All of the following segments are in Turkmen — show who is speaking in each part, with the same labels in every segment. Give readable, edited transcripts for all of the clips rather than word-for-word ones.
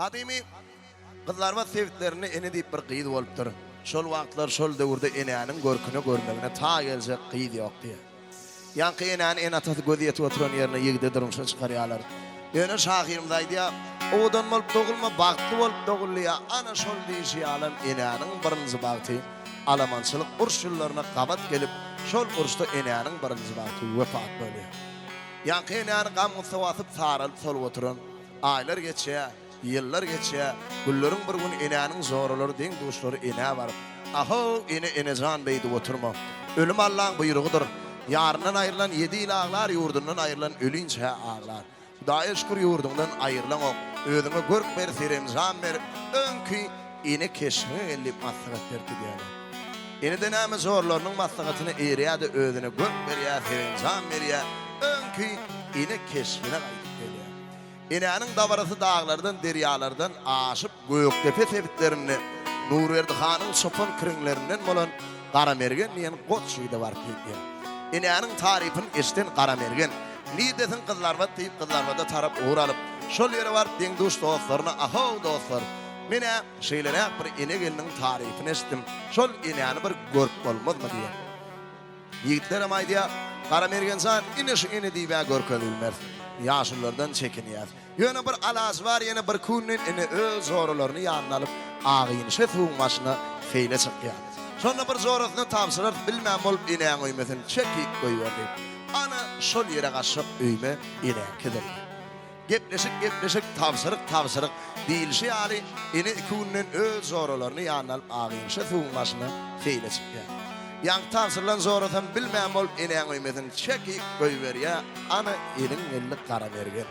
Speaker 1: Gadymy Gyzlarbat sebitlerinde Ene diýip bir gyz bolupdyr. Şol wagtlar, şol döwürde enäniň görküne, görmegine taý geljek gyz ýok diýýär. Ýaňky enäni ene-atasy gözi ýetip oturan ýerine ýigide durmuşa çykarýarlar. Ýöne şahyrymyz aýdýar, Owadan bolup dogulma, bagtly bolup dogul diýýär. Ana şol diýşi ýalam enäniň birinji bagty alamançylyk uruş ýyllaryna gabat gelip, şol uruşda enäniň birinji bagty wepat bolýar. Ýaňky enäni gam-gussa basyp, saralyp-solup oturan aýlar geçýär. Ýyllar geçýär. Günleriň bir güni enäniň joralary, deň-duşlary enä baryp, Ahow, ene, enejan beýdip oturma. Ölüm Allaň buýrugydyr. Ýaryndan aýrylan ýedi ýyl aglar, ýurdundan aýrylan ölinçä aglar. Hudaýa şükür ýurduňdan aýrylaňok. Özüňe görk ber, serenjam ber, öňki ene keşbiňe gel diýip maslahat berip gidýärler. Ene-de näme joralarynyň maslahatyna eýerýär-de özüne görk berýär, serenjam berýär, öňki ene keşbine gaýdyp gelýär. Enäniň dabarasy daglardan, derýalardan aşyp, Gökdepe sebitlerinde Nurberdi hanyň çopan kireňlerinden bolan Garamergen diýen goç ýigide baryp ýetýär. Enäniň tarypyny eşiden Garamergen, Nirdesiň Gyzlarbat diýip, Gyzlarbada tarap ugur alyp, şol ýere baryp deň-duş dostlaryna, Ahow, dostlar! Men-ä şeýleräk bir ene-gelniň tarypyny eşitdim, şol enäni bir görüp bolmazmy diýen. Ýigitlerem aýdýar, Garamergen jan, ine şu ene diýib-ä görkezilmeris. Ýaşululardan çekinýäs. Ýöne bir alajy bar, ýene birki günden ene öz joralaryny ýanyna alyp, Agyinşe suwuň başyna seýle çykýar. Şonda bir jorasyna tabşyrarys, bilmän bolup enäň öýmesini çekip goýber diýip. Ana, şol ýere gaçjak öýme enäňkidir. Gepleşik, gepleşik, tabşyryk, tabşyryk diýlişi ýaly, ene iki günden öz joralaryny ýanyna alyp Agyňşa suwuň başyna seýle çykýar. Ýaňky tabşyrylan jorasam bilmän bolup enäň öýmesini çekip goýberýär, ana, eliň gelni Garamergen.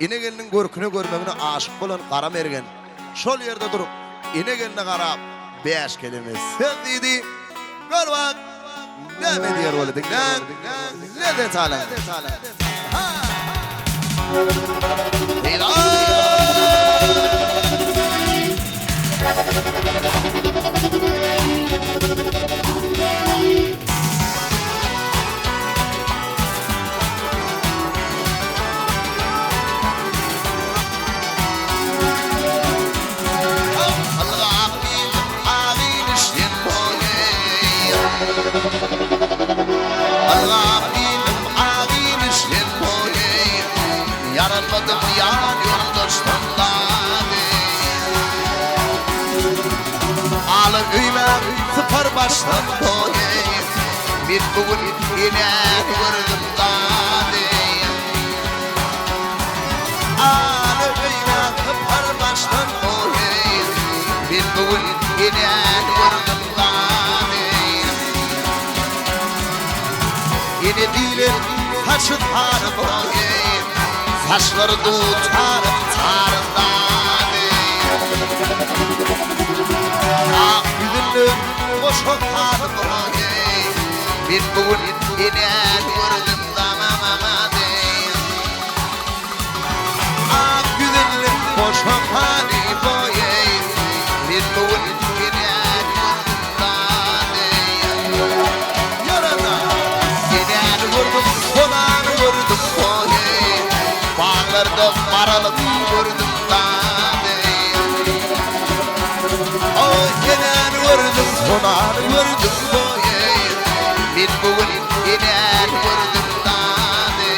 Speaker 1: Ene gelniň görküne görmegine aşyk bolan Garamergen şol ýerde durup, ene gelne garap, bäş keleme söz diýdi, Gör bak, näme diýer ol diňläň, lezzet alyň. Ylgap geldim agyny sen boýy, Ýaralmadym ýan ýoldaşdan dady. Ala öýmäň sypar başdan boýy, Men bu gün enäni gördüm dady. Ala öýmäň sypar başdan boýy, Men bu gün enäni gördüm dady. Ene diýlen saçy sary boýy, Saçlary dutaryň taryndady. Ak ýüzünde goşa sary boýy, Men bu gün enäni gördüm damamady. Ak ýüzünde goşa sary boýy, Men bu gün enäni gördüm dady. Ýarana enäni gördüm, sonany gördüm boýy, Baglarda maralyň gördüm dady. Oý, enäni gördüm, sonany gördüm boýy, Men bu gün enäni gördüm dady.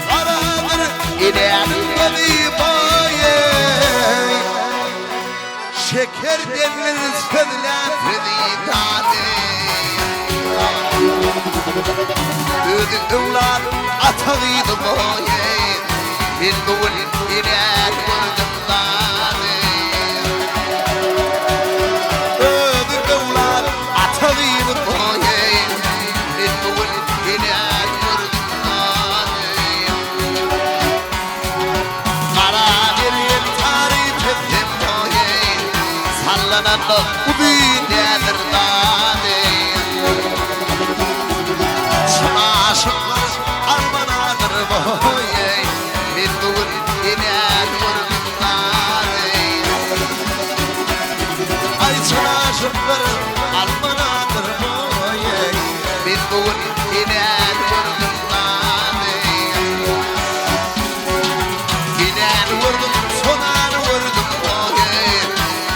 Speaker 1: Garadyr enäniň gözi boýy, Şeker demir sözlän sözi dady. Özi öwlat ata gyzy boýy, Men bu gün enäni gördüm dady. Özi öwlat ata gyzy boýy, Men bu gün enäni gördüm dady. Gara mergen taryp etsem boýy, Sallananda uzyn näzir dady. Çyn aşyklar armanadyr boýy, Men bu gün. enäni gördüm nazeý. Aý çynaşykdyr, almanadyr boýy. Men bu gün enäni gördüm nazeý. Enäni gördüm, sonany gördüm boýy.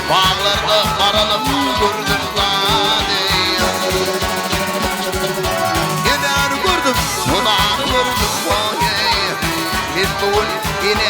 Speaker 1: Baglarda maralym gördüm nazeý. Enäni gördüm, sonany gördüm boýy. Men bu gün enäni.